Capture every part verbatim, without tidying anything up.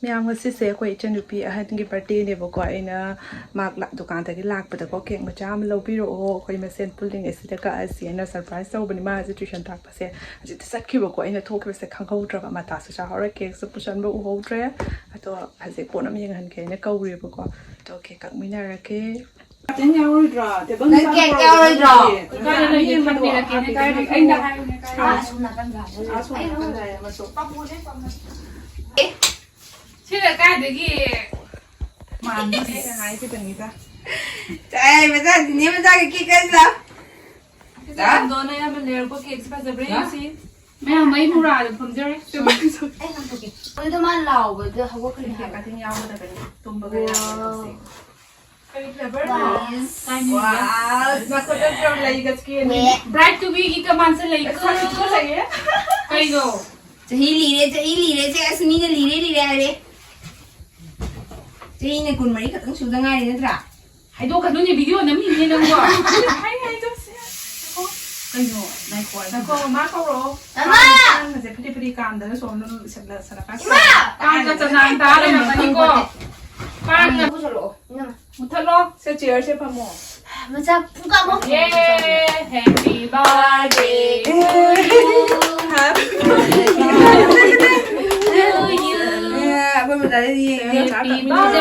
ꯃꯌꯥꯝ, ꯉꯁꯤꯁꯦ ꯑꯩꯈꯣꯏ ꯏꯆꯟꯅꯨꯄꯤ ꯑꯍꯟꯒꯤ ꯕꯥꯔꯗꯦꯅꯦꯕꯀꯣ꯫ ꯑꯩꯅ ꯃꯥ ꯂꯥꯛ-, ꯗꯨꯀꯥꯟꯗꯒꯤ ꯂꯥꯛꯄꯗꯀꯣ, "ꯀꯦꯛ ꯃꯆꯥ ꯑꯃ ꯂꯧꯕꯤꯔꯛꯑꯣ, ꯑꯩꯈꯣꯏ ꯃꯁꯦꯟ ꯄꯨꯜꯂꯤꯉꯩꯁꯤꯗ ꯀꯛꯑꯁꯤ" ꯍꯥꯏꯅ ꯁꯔꯄ꯭ꯔꯥꯏꯁ ꯇꯧꯕꯅꯤ꯫ ꯃꯥꯁꯦ ꯇ꯭ꯋꯤꯁꯟ ꯇꯥꯛꯄꯁꯦ ꯍꯧꯖꯤꯛꯇ ꯆꯠꯈꯤꯕꯀꯣ꯫ ꯑꯩꯅ ꯊꯣꯛꯈꯤꯕꯁꯦ ꯈꯪꯍꯧꯗ꯭ꯔꯕ, ꯃꯇꯥꯁꯨ ꯆꯥꯍꯧꯔꯦ, ꯀꯦꯛꯁꯨ ꯄꯨꯁꯟꯕ ꯎꯍꯧꯗ꯭ꯔꯦ꯫ ꯑꯗꯣ ꯍꯧꯖꯤꯛ ꯄꯣꯠ ꯑꯃ ꯌꯦꯡꯍꯟꯒꯦ ꯍꯥꯏꯅ ꯀꯧꯔꯤꯕꯀꯣ꯫ ꯑꯗꯣ ꯀꯦꯛ ꯀꯛꯃꯤꯟꯅꯔꯒꯦ꯫ ꯀꯦꯛ ꯌꯥꯎꯔꯣꯏꯗ꯭ꯔꯣ? ꯇꯦꯕꯜ ꯅꯪ ꯃꯆꯥ ꯀꯦꯛ ꯄꯨꯔꯛꯑꯣ꯫ ꯌꯥꯎꯔꯣꯏꯗ꯭ꯔꯣ? ꯀꯥꯏꯗ ꯂꯩꯒꯦ? ꯈꯪꯗꯦ, ꯈꯪꯗꯦ, ꯀꯥꯏꯗ? ꯑꯩꯅ ꯍꯥꯏꯌꯨꯅꯦ, ꯀꯥꯏꯗ? ꯑꯥ, ꯑꯁꯣꯝ ꯅꯥꯀꯟꯗ꯫ ꯑꯥ, ꯑꯁꯣꯝ ꯅꯥꯀꯟꯗ ꯂꯩꯔꯦ, ꯃꯆꯨ꯫ ꯑꯦ, ꯁꯤꯅ ꯀꯥꯏꯗꯒꯤ ꯃꯥꯟꯕ? ꯑꯩꯅ ꯍꯥꯏꯈꯤꯕꯅꯤꯗ꯫ ꯑꯩ ꯃꯆꯥ, ꯅꯦ ꯃꯆꯥꯒꯤ ꯀꯦꯛ ꯀꯛꯁꯤ ꯂꯥꯎ꯫ ꯁꯤꯁꯦ ꯍꯥ? ꯑꯟꯗꯣꯅ ꯌꯥꯝꯅ ꯂꯩꯔꯛꯄ ꯀꯦꯛꯁꯦ ꯐꯖꯕ꯭ꯔꯥ ꯍꯥ? ꯌꯦꯡꯁꯤ꯫ ꯃꯌꯥꯝ ꯃꯩ ꯃꯨꯔꯥꯗ ꯐꯝꯖꯔꯦ꯫ ꯑꯩ ꯍꯥꯡꯗꯣꯛꯀꯦ꯫ ꯑꯗꯨꯗ ꯃꯥ ꯂꯥꯎꯕꯗ ꯍꯧꯒꯠꯈ꯭ꯔꯦ ꯍꯥꯏꯕ꯫ ꯀꯥꯇꯤꯟ ꯌꯥꯎꯒꯗꯕꯅꯤ꯫ ꯇꯨꯝꯕꯒ ꯌꯥꯗꯕꯁꯦ꯫ ꯀꯔꯤ ꯐ꯭ꯂꯦꯚꯔꯅꯣ? ꯋꯥꯁ꯫ ꯆꯥꯏꯅꯤꯡꯉꯦ꯫ ꯋꯥꯁ, ꯃꯁꯛꯇꯁꯨ ꯌꯥꯝ ꯂꯩꯒ ꯆꯦꯟꯕꯤ꯫ ꯋꯦ꯫ ꯕ꯭ꯔꯥꯏꯠ ꯇꯨ ꯕꯤꯒꯤ ꯀꯃꯥꯟꯁꯦ ꯂꯩꯀꯣ꯫ ꯑꯁ, ꯌꯥꯝ ꯐꯖꯩꯌꯦ꯫ ꯀꯩꯅꯣ? ꯆꯍꯤ ꯂꯤꯔꯦ, ꯆꯍꯤ ꯂꯤꯔꯦ, ꯆꯦ, ꯑꯁ, ꯃꯤꯅ ꯂꯤꯔꯦ, ꯂꯤꯔꯦ ꯍꯥꯏꯔꯦ꯫ ꯆꯍꯤꯅ ꯀꯨꯟꯃꯔꯤ ꯈꯛꯇꯪ ꯁꯨꯗ ꯉꯥꯏꯔꯤ ꯅꯠꯇ꯭ꯔꯥ? ꯍꯥꯏꯗꯣꯛꯀꯅꯨꯅꯦ, ꯚꯤꯗꯤꯑꯣ ꯅꯝꯃꯤꯅꯦ ꯅꯪꯕꯣ꯫ ꯍꯥꯏ, ꯍꯥꯏꯗꯣꯛꯁꯦ꯫ ꯉꯥꯏꯈꯣ꯫ ꯀꯩꯅꯣ? ꯉꯥꯏꯈꯣ, ꯍꯥꯏꯗꯣꯛꯁꯦ꯫ ꯉꯥꯏꯈꯣ, ꯃꯃꯥ ꯀꯧꯔꯛꯑꯣ꯫ ꯃꯃꯥ! ꯄꯥꯟꯒꯁꯦ ꯐꯤꯗꯤ ꯐꯤꯗꯤ ꯀꯥꯝꯗꯅ ꯁꯣꯝꯗ ꯂꯣꯏꯁꯤꯜꯂ-, ꯁꯜꯂꯀꯥꯟ ꯏꯃꯥ! ꯄꯥꯟꯒ ꯆꯅꯥꯡ ꯇꯥ ꯂꯩꯔꯝꯃꯅꯤꯀꯣ꯫ ꯄꯥꯟꯒ ꯄꯨꯁꯜꯂꯛꯑꯣ, ꯏꯅꯝꯃ꯫ ꯃꯨꯊꯠꯂꯣ꯫ ꯁꯦ, ꯆꯤꯌꯔꯁꯦ ꯐꯝꯃꯣ꯫ ꯃꯆꯥ ꯄꯨꯡꯀꯥꯃꯨꯛ꯫ ꯌꯦ! Happy birthday to you. Happy birthday to you. ꯑꯦ, ꯑꯩꯈꯣꯏ ꯃꯆꯥꯗꯤ ꯌꯦꯡꯉꯦ꯫ Happy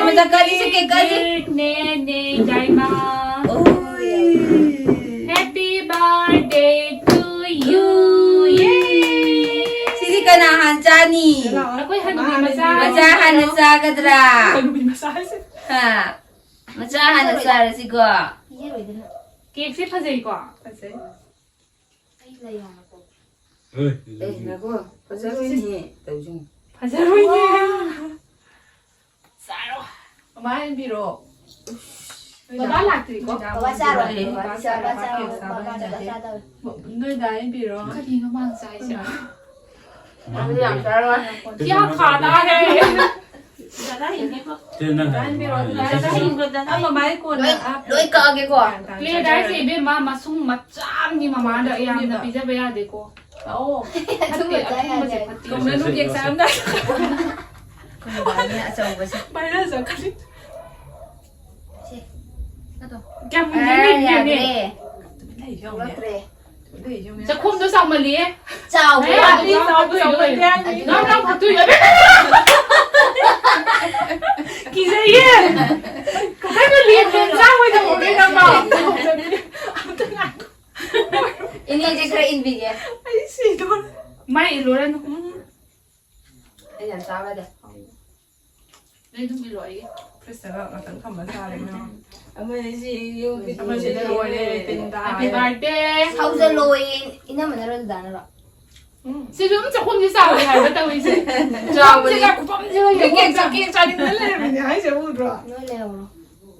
ꯃꯆꯥ ꯀꯥꯔꯤꯁꯦ ꯀꯩ ꯀꯥꯔꯤ? Birthday, ꯅꯦ, ꯅꯦ, ꯗꯥꯏꯃꯥ꯫ ꯑꯣꯏ꯫ Happy birthday to you. ꯌꯦ! ꯁꯤꯗꯤ ꯀꯅꯥ ꯍꯥꯟ ꯆꯥꯅꯤ? ꯑꯩꯈꯣꯏ ꯍꯅꯨꯕꯤ ꯃꯆꯥ꯫ ꯃꯆꯥ ꯍꯥꯟꯅ ꯆꯥꯒꯗ꯭ꯔꯥ? ꯍꯅꯨꯕꯤ ꯃꯆꯥ ꯍꯥꯏꯁꯦ꯫ ꯍꯥ? ꯃꯆꯥ ꯍꯥꯟꯅ ꯆꯥꯔꯁꯤꯀꯣ꯫ ꯄꯤꯖꯔꯣꯏꯗꯅ꯫ ꯀꯦꯛꯁꯦ ꯐꯖꯩꯀꯣ? ꯐꯖꯩ꯫ ꯑꯩ ꯂꯩ ꯍꯥꯟꯅꯀꯣ꯫ ꯍꯣꯏ, ꯑꯦ, ꯉꯥꯏꯈꯣ꯫ ꯐꯖꯔꯣꯏꯅꯦ꯫ ꯇꯧꯁꯤꯅꯦ꯫ ꯐꯖꯔꯣꯏꯅꯦ꯫ ꯆꯥꯔꯣ꯫ ꯃꯃꯥ ꯏꯟꯕꯤꯔꯣ꯫ ꯕꯕꯥ ꯂꯥꯛꯇ꯭ꯔꯤꯀꯣ? ꯕꯕꯥ ꯆꯥꯔꯣꯏ꯫ ꯕꯕꯥ ꯆꯥꯔꯣꯏ꯫ ꯕꯕꯥ ꯆꯥꯔꯣꯏ꯫ ꯕꯕꯥ ꯆꯥꯔꯣꯏ꯫ ꯅꯣꯏ ꯗꯥ ꯏꯟꯕꯤꯔꯣ꯫ ꯀꯔꯤꯅꯣ ꯃꯥꯅ ꯆꯥꯏꯁꯦ? ꯑꯗꯨꯗꯤ ꯌꯥꯝ ꯆꯥꯔꯣꯏ꯫ ꯀꯌꯥ ꯈꯥꯗꯥ ꯍꯦ? ꯁꯦ, ꯅꯪ ꯍꯥꯏꯔꯣ, ꯃꯥ ꯍꯥꯏꯔꯣ꯫ ꯑꯃ ꯃꯥꯏ ꯀꯣꯟꯅ ꯂꯣꯏ, ꯍꯥꯞꯄꯣ꯫ ꯂꯣꯏ ꯀꯛꯑꯒꯦꯀꯣ꯫ ꯒ꯭ꯌꯥꯟ ꯇꯥꯅ ꯄ꯭ꯂꯦꯠ ꯍꯥꯏꯁꯦ ꯆꯥꯖꯔꯣꯏ꯫ ꯏꯕꯦꯝꯃ, ꯃꯁꯨꯡ ꯃꯆꯥ ꯑꯃꯅꯤ ꯃꯃꯥꯗ ꯌꯥꯝꯅ ꯑꯗꯨꯅꯦꯕ꯫ ꯄꯤꯖꯕ ꯌꯥꯗꯦꯀꯣ꯫ ꯑꯧ꯫ ꯐꯠꯇꯦ, ꯑꯗꯨꯝꯕ ꯆꯥ ꯑꯊꯨꯝꯕꯁꯦ ꯌꯥꯗꯦ꯫ ꯐꯠꯇꯦ꯫ ꯀꯧꯅꯅꯨ ꯀꯦꯛ ꯆꯥꯔꯝꯗꯥꯏ꯫ ꯀꯩꯅꯣ, ꯑꯆꯧꯕꯁꯦ꯫ ꯚꯥꯏꯔꯦꯜ ꯆꯠꯈ꯭ꯔꯦ꯫ ꯁꯦ꯫ ꯑꯗꯣ꯫ ꯀꯌꯥꯝ ꯑꯦ, ꯌꯦꯡꯅꯤꯡꯉꯦ? ꯌꯥꯗ꯭ꯔꯦ꯫ ꯊꯣꯛꯂꯛꯇ꯭ꯔꯦ꯫ ꯊꯣꯛꯂꯛꯇ꯭ꯔꯦ꯫ ꯆꯥꯛꯈꯨꯝꯗꯣ ꯆꯥꯎꯃꯜꯂꯤꯌꯦ꯫ ꯆꯥꯎꯕ ꯑꯦ, ꯌꯥꯗꯦ꯫ ꯑꯗꯨ ꯆꯥꯎꯕ ꯆꯥꯎꯕ ꯌꯥꯗꯦ꯫ ꯅꯪ ꯅꯪ ꯐꯠꯇꯣꯏ ꯀꯤꯖꯩꯌꯦ꯫ ꯀꯩꯅꯣ ꯂꯦꯟ ꯂꯦꯟ ꯆꯥꯕꯩꯗ ꯎꯔꯦ ꯅꯪ꯫ ꯑꯝꯇ ꯉꯥꯏꯈꯣ꯫ ꯏꯅꯦꯁꯦ ꯈꯔ ꯏꯟꯕꯤꯒꯦ꯫ ꯑꯩ ꯁꯤꯗꯣꯔꯦ꯫ ꯃꯥꯏ ꯏꯜꯂꯨꯔꯅꯨ꯫ ꯎꯝ꯫ ꯑꯩ ꯌꯥꯝ ꯆꯥꯕ ꯌꯥꯗꯦ꯫ ꯅꯣꯏ ꯑꯗꯨꯝ ꯏꯜꯂꯣ ꯑꯩꯒꯤ꯫ ꯐ꯭ꯔꯤꯖꯇꯒ ꯉꯥꯛꯇꯪ ꯊꯝꯕ ꯆꯥꯔꯦ ꯃꯌꯥꯝ꯫ ꯑꯃꯁꯤ ꯌꯨꯝꯒꯤ ꯑꯃꯁꯤꯗꯤ ꯂꯣꯏꯔꯦ ꯇꯤꯟ Happy ꯇꯥꯔꯦ꯫ birthday꯫ ꯁꯧꯖꯜꯂꯣꯌꯦ꯫ ꯏꯅꯝꯃꯅꯔꯣ ꯗꯗꯥꯅꯔꯣ? ꯁꯤꯁꯨ ꯑꯗꯨꯝ ꯆꯥꯛꯈꯨꯝꯁꯤ ꯆꯥꯎꯋꯦ ꯍꯥꯏꯕ ꯇꯧꯔꯤꯁꯦ꯫ ꯆꯥꯎꯕꯅꯦ꯫ ꯆꯥꯛꯈꯨꯝꯁꯤꯒ ꯌꯦꯡꯉꯣ꯫ ꯆꯥꯛꯀꯦꯛ ꯆꯥꯅꯤꯡꯗꯅ ꯂꯩꯔꯝꯃꯤꯅꯦ ꯍꯥꯏꯁꯦ ꯎꯗ꯭ꯔꯣ? ꯅꯣꯏ ꯂꯩꯍꯧꯔꯣ꯫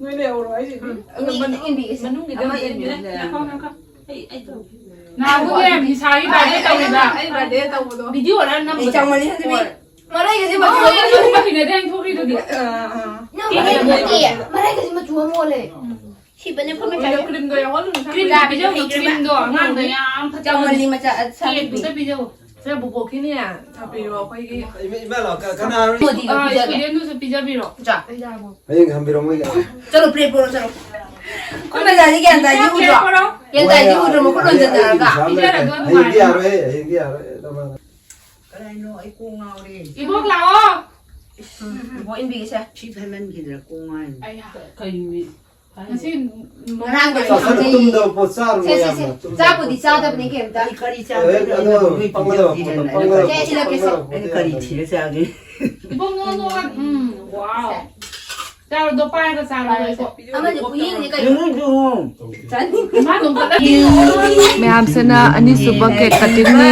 ꯅꯣꯏ ꯂꯩꯍꯧꯔꯣ ꯍꯥꯏꯁꯤꯗꯤ꯫ ꯏꯅꯦ ꯈꯤꯇꯪ ꯏꯟꯕꯤꯒꯦꯁꯦ꯫ ꯃꯅꯨꯡꯒꯤꯗꯤ ꯑꯃ ꯑꯝꯇ ꯏꯟꯕꯤꯒꯦ꯫ ꯏꯟꯕꯤꯌꯨ꯫ ꯅꯍꯥꯟꯃꯨꯛꯅꯦ ꯅꯤꯁꯥꯒꯤ birthday ꯇꯧꯔꯤꯕ꯫ ꯑꯩ birthday ꯇꯧꯕꯗꯣ꯫ Video ꯔ ꯅꯝꯕꯗꯣ꯫ ꯑꯩ ꯆꯥꯎꯃꯜꯂꯤ ꯍꯟꯗꯛ ꯃꯤ꯫ ꯃꯔꯩꯒꯁꯦ ꯃꯥ ꯃꯆꯨ ꯑꯃ ꯃꯥ ꯍꯩꯅꯗꯦ ꯍꯥꯏꯅ ꯊꯣꯛꯈ꯭ꯔꯤꯗꯨꯗꯤ꯫ ꯑꯥ, ꯑꯥ꯫ ꯅꯪ ꯃꯔꯩ ꯅꯠꯇꯦ꯫ ꯃꯔꯩꯒꯁꯦ ꯃꯆꯨ ꯑꯃ ꯑꯣꯜꯂꯦ꯫ ꯁꯤꯕꯅꯦ ꯑꯩꯈꯣꯏ ꯃꯆꯥꯁꯦ꯫ ꯀ꯭ꯔꯤꯝꯗꯣ ꯌꯥꯎꯍꯜꯂꯨꯅꯨ꯫ Cream ꯗ ꯄꯤꯖꯧ, cream ꯗꯣ ꯑꯉꯥꯡꯗ ꯌꯥꯝ ꯐꯠꯇꯕꯅꯦ꯫ ꯆꯥꯎꯃꯜꯂꯤ ꯃꯆꯥ ꯑ, ꯁꯥꯕꯤ꯫ Cake ꯗꯨꯗ ꯄꯤꯖꯧ꯫ ꯁꯤꯗ ꯕꯨꯕꯣꯛꯀꯤꯅꯦ ꯊꯥꯕꯤꯔꯣ ꯑꯩꯈꯣꯏꯒꯤ꯫ ꯏꯃꯥ ꯏꯃꯥ ꯂꯥꯛꯑꯣ ꯀ- ꯀꯅꯥ ꯃꯣꯗꯤꯒ ꯑꯥ, ꯄꯤꯖꯒꯦ꯫ Student ꯗꯨꯁꯨ ꯄꯤꯖꯕꯤꯔꯣ꯫ ꯆꯥ꯫ ꯍꯌꯦꯡ ꯍꯟꯕꯤꯔꯣ ꯃꯣꯏꯒꯤ꯫ ꯆꯠꯂꯣ plate ꯄꯨꯔꯣ ꯆꯠꯂꯣ꯫ ꯑꯩꯈꯣꯏ ꯃꯆꯥꯁꯦ ꯒ꯭ꯌꯥꯟ ꯇꯥꯏꯁꯦ ꯎꯗ꯭ꯔꯣ? ꯒ꯭ꯌꯥꯟ ꯇꯥꯏꯁꯦ ꯎꯗ꯭ꯔꯣ? ꯃꯈꯨꯠ ꯂꯣꯟꯖꯟꯅꯔꯒ꯫ ꯄꯤꯖꯔꯒ ꯑꯗꯨꯝ ꯍꯌꯦꯡꯗꯤ ꯌꯥꯔꯣꯏꯍꯦ, ꯍꯌꯦꯡꯗꯤ ꯌꯥꯔꯣꯏ꯫ ꯏꯕꯣꯛ ꯂꯥꯛꯑꯣ꯫ ꯕꯣ ꯏꯟꯕꯤꯒꯦꯁꯦ꯫ ꯑꯩ ꯉꯁꯤ ꯉꯔꯥꯡꯗꯣ ꯆꯥꯁꯜꯂꯨ, ꯇꯨꯝꯗꯕ ꯄꯣꯠ ꯆꯥꯔꯨꯅꯨ ꯁꯦ, ꯁꯦ, ꯁꯦ꯫ ꯌꯥꯝꯅ, ꯇꯨꯝꯗꯕ ꯆꯥꯛꯄꯨꯗꯤ ꯄꯣꯠ ꯆꯥꯗꯕꯅꯤ ꯆꯥꯔꯨꯅꯨ꯫ ꯀꯩꯝꯇ꯫ ꯀꯔꯤ ꯑꯦ, ꯆꯥꯕꯅꯣ? ꯑꯗꯣ ꯄꯪꯒꯗꯕ ꯄꯣꯠꯇꯣ, ꯄꯪꯒꯗꯕ ꯄꯣꯠꯇꯣ, ꯁꯦ, ꯁꯤꯗ ꯀꯩꯁꯨ꯫ ꯄꯪꯒꯗꯕ ꯄꯣꯠꯇꯣ ꯑꯩꯅ ꯀꯔꯤ ꯌꯥꯝꯅ꯫ ꯊꯤꯔ ꯆꯥꯒꯦ? ꯏꯕꯣꯛ ꯅꯣꯛꯑꯣ, ꯅꯣꯛꯑꯣ꯫ ꯎꯝ, wow꯫ ꯆꯥꯔꯣ, ꯑꯗꯣ ꯄꯥꯏꯔꯒ ꯆꯥꯔꯣ, ꯂꯣꯏꯀꯣ꯫ ꯑꯃꯁꯦ ꯈꯨꯌꯦꯡꯁꯦ ꯀꯩꯅꯣ? ꯌꯦꯡꯉꯨ, ꯌꯦꯡꯉꯨ꯫ ꯆꯥꯅꯤꯡ- ꯃꯥ ꯅꯣꯡꯃꯇ ꯃꯌꯥꯝꯁꯤꯅ ꯑꯅꯤꯁꯨꯕ cake cutting ꯅꯤ꯫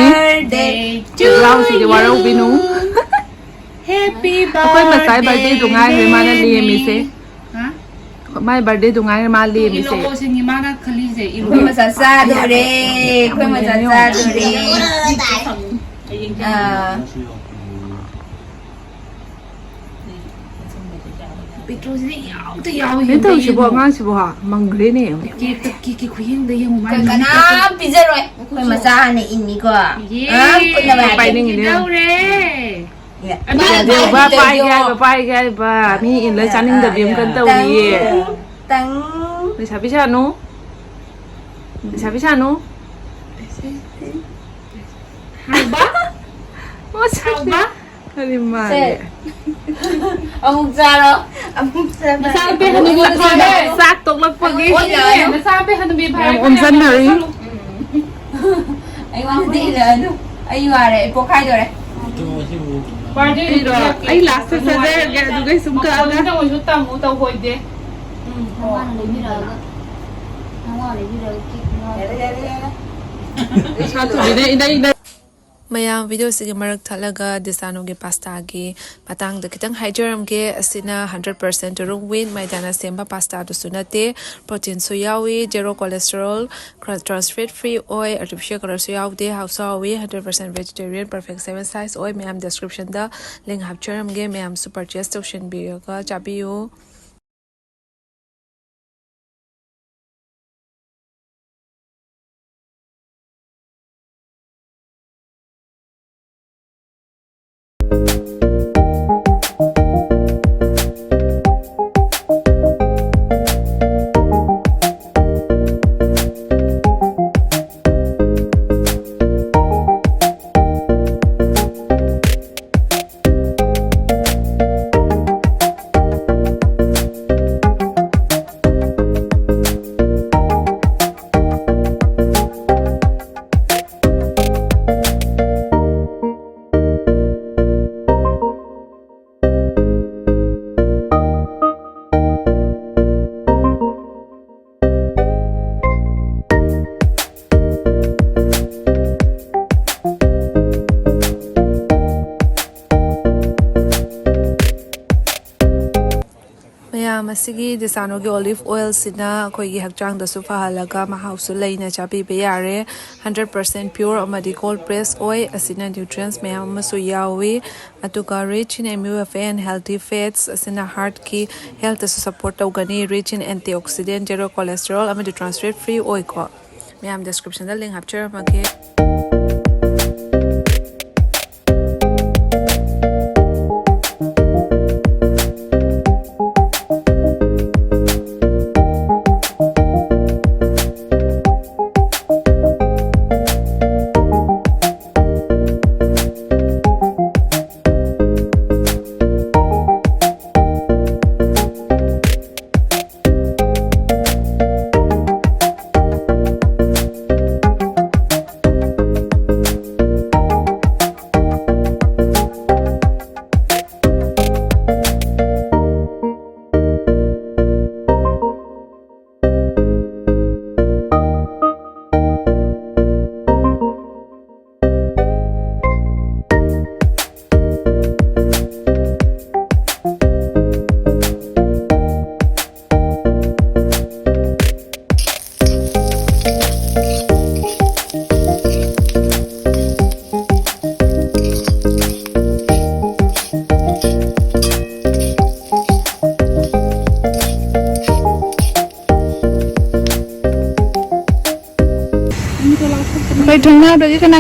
ꯆꯦꯛꯂꯥꯎꯁꯤꯗꯤ ꯋꯥꯔꯧꯕꯤꯅꯨ꯫ ꯑꯩꯈꯣꯏ ꯃꯆꯥꯏ birthday ꯗꯨ ꯉꯥꯏꯈ꯭ꯔꯦ ꯃꯥꯅ ꯂꯦꯝꯃꯤꯁꯦ꯫ ꯍꯥ? ꯃꯥꯏ birthday ꯗꯨ ꯉꯥꯏꯈ꯭ꯔꯦ ꯃꯥ ꯂꯦꯝꯃꯤꯁꯦ꯫ ꯏꯂꯣ ꯁꯤꯅꯤ ꯃꯥꯅ ꯈꯜꯂꯤꯁꯦ, ꯏꯂꯣ꯫ ꯑꯩꯈꯣꯏ ꯃꯆꯥ ꯆꯥꯗꯣꯔꯦ꯫ ꯑꯩꯈꯣꯏ ꯃꯆꯥ ꯆꯥꯗꯣꯔꯦ꯫ ꯑꯥ꯫ ꯄꯤꯇ꯭ꯔꯨꯁꯤꯗꯤ ꯌꯥꯎꯗ ꯌꯥꯎꯏ꯫ ꯀꯩꯅꯣ ꯇꯧꯔꯤꯁꯤꯕꯣ, ꯑꯉꯥꯡꯁꯤꯕꯣ ꯍꯥ? ꯃꯪꯈ꯭ꯔꯦꯅꯦ꯫ ꯀꯦꯛꯇ, ꯀꯦꯛꯀꯤ ꯈꯨꯌꯦꯡꯗ ꯌꯦꯡꯉꯨ, ꯃꯥꯏ ꯑꯩꯈꯣꯏ ꯀꯅꯥꯝ ꯄꯤꯖꯔꯣꯏ꯫ ꯑꯩꯈꯣꯏ ꯃꯆꯥ ꯍꯥꯟꯅ ꯏꯟꯅꯤꯀꯣ꯫ ꯌꯦ! ꯑꯥ, ꯐꯨꯠꯅꯕ ꯍꯥꯏꯗꯤ꯫ ꯄꯥꯏꯅꯤꯡꯉꯤꯅꯦ꯫ ꯄꯤꯗꯧꯔꯦ꯫ ꯌꯥꯗꯦ, ꯕꯥ, ꯄꯥꯏꯒꯦ ꯍꯥꯏꯕ, ꯄꯥꯏꯒꯦ ꯍꯥꯏꯕ꯫ ꯃꯤ ꯏꯜꯂ ꯆꯥꯅꯤꯡꯗꯕꯤ ꯑꯃ ꯀꯟꯅ ꯇꯧꯔꯤꯌꯦ꯫ ꯇꯪ꯫ ꯂꯩꯁꯥꯕꯤ ꯁꯥꯅꯨ꯫ ꯂꯩꯁꯥꯕꯤ ꯁꯥꯅꯨ꯫ ꯍꯥꯎꯕ? ꯑꯣ, ꯁꯥꯎꯕ? ꯀꯔꯤ ꯃꯥꯜꯂꯦ? ꯁꯦ꯫ ꯑꯃꯨꯛ ꯆꯥꯔꯣ꯫ ꯑꯃꯨꯛ ꯆꯥꯔꯣ꯫ ꯅꯆꯥꯅꯨꯄꯤ ꯍꯅꯨꯕꯤ ꯐꯥꯔꯦ꯫ ꯆꯥꯛ ꯇꯣꯛꯂꯛꯄꯒꯤ꯫ ꯑꯣ, ꯌꯥꯔꯦ꯫ ꯅꯆꯥꯅꯨꯄꯤ ꯍꯅꯨꯕꯤ ꯐꯥꯔꯦ꯫ ꯌꯥꯝ ꯑꯣꯝꯁꯟꯅꯔꯤ꯫ ꯎꯝ꯫ ꯑꯩꯉꯣꯟꯗꯗꯤ ꯏꯜꯂꯛꯑꯅꯨ꯫ ꯑꯩ ꯋꯥꯔꯦ꯫ ꯑꯩ ꯄꯣꯛꯈꯥꯏꯗꯣꯔꯦ꯫ ꯕꯥꯔꯗꯦ ꯑꯩꯔꯣ? ꯅꯨꯃꯤꯠꯀꯤ ꯑꯩ ꯂꯥꯁꯇ ꯆꯥꯖꯔꯒꯦ, ꯑꯗꯨꯒ ꯁꯨꯝ ꯀꯛꯑꯒ꯫ ꯃꯈꯣꯟꯗ ꯑꯣꯏꯁꯨ ꯇꯝꯃꯨ, ꯇꯧꯍꯣꯏꯗꯦ꯫ ꯎꯝ, ꯅꯋꯥꯅ ꯂꯩꯕꯤꯔꯛꯑꯒ꯫ ꯅꯋꯥꯅ ꯂꯩꯕꯤꯔꯛꯑꯒ ꯀꯦꯛ ꯌꯥꯔꯦ, ꯌꯥꯔꯦ, ꯌꯥꯔꯦ꯫ ꯁꯥꯟꯇꯨꯕꯤꯅ ꯏꯅꯩ ꯏꯅꯩ꯫ ꯃꯌꯥꯝ, ꯚꯤꯗꯤꯑꯣꯁꯤꯒꯤ ꯃꯔꯛ ꯊꯠꯂꯒ ꯗꯤꯁꯥꯅꯣꯒꯤ ꯄꯥꯁꯇꯥꯒꯤ ꯃꯇꯥꯡꯗ ꯈꯤꯇꯪ ꯍꯥꯏꯖꯔꯝꯒꯦ꯫ ꯑꯁꯤꯅ ꯍꯟꯗ꯭ꯔꯦꯠ ꯄꯥꯔꯁꯦꯟ ꯇꯨꯔꯨꯝ ꯋꯤꯠ ꯃꯥꯏꯗꯥꯅ ꯁꯦꯝꯕ ꯄꯥꯁꯇꯥꯗꯨꯁꯨ ꯅꯠꯇꯦ꯫ ꯄ꯭ꯔꯣꯇꯤꯟꯁꯨ ꯌꯥꯎꯏ, ꯖꯦꯔꯣ ꯀꯣꯂꯦꯁꯇꯔꯣꯜ, ꯈꯔ ꯇ꯭ꯔꯥꯟꯁ ꯐꯦꯠ ꯐ꯭ꯔꯤ ꯑꯣꯏ, ꯑꯥꯔꯇꯤꯐꯤꯁꯤꯌꯦꯜ ꯀꯂꯔꯁꯨ ꯌꯥꯎꯗꯦ, ꯍꯥꯎꯁꯨ ꯍꯥꯎꯏ, hundred percent vegetarian, perfect seven size ꯑꯣꯏ꯫ ꯃꯌꯥꯝ, ꯗꯤꯁꯀ꯭ꯔꯤꯞꯁꯟꯗ ꯂꯤꯡ ꯍꯥꯞꯆꯔꯝꯒꯦ, ꯃꯌꯥꯝꯁꯨ ꯄꯔꯆꯦꯁ ꯇꯧꯁꯤꯟꯕꯤꯔꯒ ꯆꯥꯕꯤꯌꯨ꯫ ꯃꯌꯥꯝ, ꯑꯁꯤꯒꯤ ꯗꯤꯁꯥꯅꯣꯒꯤ ꯑꯣꯂꯤꯚ ꯑꯣꯏꯜꯁꯤꯅ ꯑꯩꯈꯣꯏꯒꯤ ꯍꯛꯆꯥꯡꯗꯁꯨ ꯐꯍꯜꯂꯒ ꯃꯍꯥꯎꯁꯨ ꯂꯩꯅ ꯆꯥꯕꯤꯕ ꯌꯥꯔꯦ꯫ ꯍꯟꯗ꯭ꯔꯦꯠ ꯄꯥꯔꯁꯦꯟ ꯄ꯭ꯌꯨꯔ ꯑꯃꯗꯤ ꯀꯣꯜ ꯄ꯭ꯔꯦꯁ ꯑꯣꯏ꯫ ꯑꯁꯤꯅ ꯅ꯭ꯌꯨꯇ꯭ꯔꯤꯌꯦꯟꯁ ꯃꯌꯥꯝ ꯑꯃꯁꯨ ꯌꯥꯎꯏ꯫ ꯑꯗꯨꯒ rich in M U F A and healthy fats, ꯑꯁꯤꯅ ꯍꯥꯔꯠꯀꯤ ꯍꯦꯜꯠꯇꯁꯨ ꯁꯞꯄꯣꯔꯠ ꯇꯧꯒꯅꯤ꯫ Rich in antioxidant, zero cholesterol ꯑꯃꯗꯤ ꯇ꯭ꯔꯥꯟꯁ ꯐꯦꯠ ꯐ꯭ꯔꯤ ꯑꯣꯏꯀꯣ꯫ ꯃꯌꯥꯝ, ꯗꯤꯁꯀ꯭ꯔꯤꯞꯁꯟꯗ ꯂꯤꯡ ꯍꯥꯞꯆꯔꯝꯃꯒꯦ꯫